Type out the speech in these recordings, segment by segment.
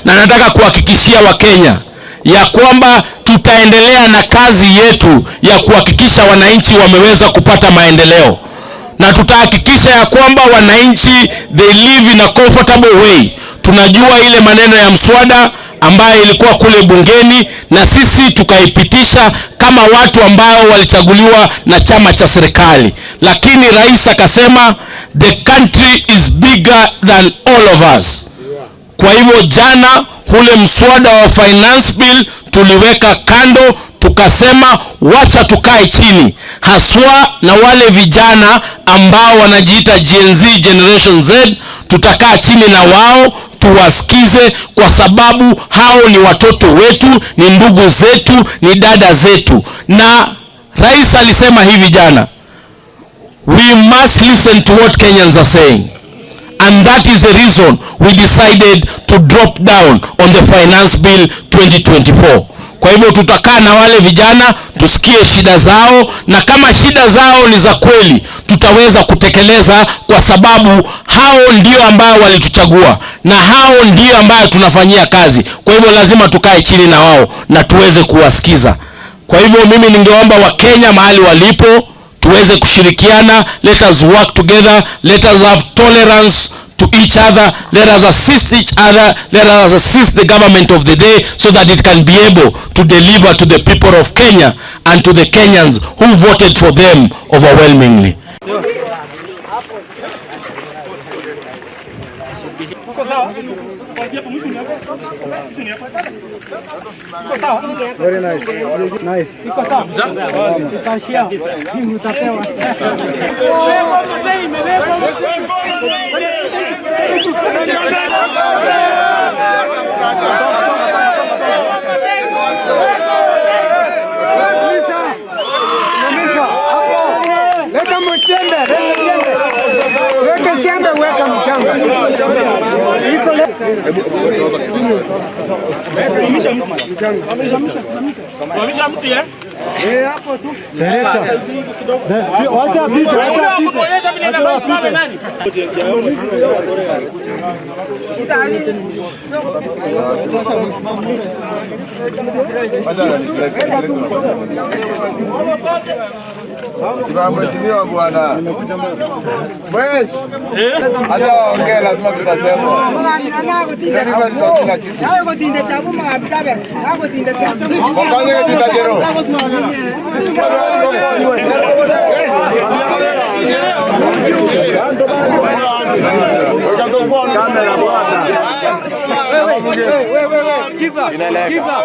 Na nataka kuhakikishia Wakenya ya kwamba tutaendelea na kazi yetu ya kuhakikisha wananchi wameweza kupata maendeleo, na tutahakikisha ya kwamba wananchi, they live in a comfortable way. Tunajua ile maneno ya mswada ambayo ilikuwa kule bungeni na sisi tukaipitisha kama watu ambao walichaguliwa na chama cha serikali, lakini rais akasema the country is bigger than all of us. Kwa hivyo jana ule mswada wa finance bill tuliweka kando, tukasema wacha tukae chini, haswa na wale vijana ambao wanajiita Gen Z, Generation Z. Tutakaa chini na wao tuwasikize, kwa sababu hao ni watoto wetu, ni ndugu zetu, ni dada zetu. Na rais alisema hivi jana, we must listen to what Kenyans are saying. And that is the reason we decided to drop down on the finance bill 2024. Kwa hivyo tutakaa na wale vijana tusikie shida zao, na kama shida zao ni za kweli, tutaweza kutekeleza, kwa sababu hao ndio ambao walituchagua na hao ndio ambao tunafanyia kazi. Kwa hivyo lazima tukae chini na wao na tuweze kuwasikiza. Kwa hivyo mimi ningeomba Wakenya mahali walipo tuweze kushirikiana. Let us work together, let us have tolerance to each other, let us assist each other, let us assist the government of the day so that it can be able to deliver to the people of Kenya and to the Kenyans who voted for them overwhelmingly. Very nice. Nice. Leta mchembe, leta mchembe. Weka chembe, weka mchanga. Iko Eh, hapo tu. Director. Wacha apite, wacha apite. Mheshimiwa bwana. Mwesh. Hata waongee lazima tutasema. Kila kitu. Wafanye kitu jero. Kamera bwana. Sikiza, sikiza.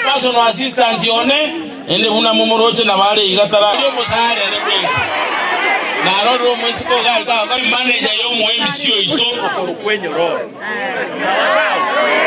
Personal assistant one ende buna mumoroche na bale igatara omusarere bwenka narorire omwisiko gari manager yo omu MC oito.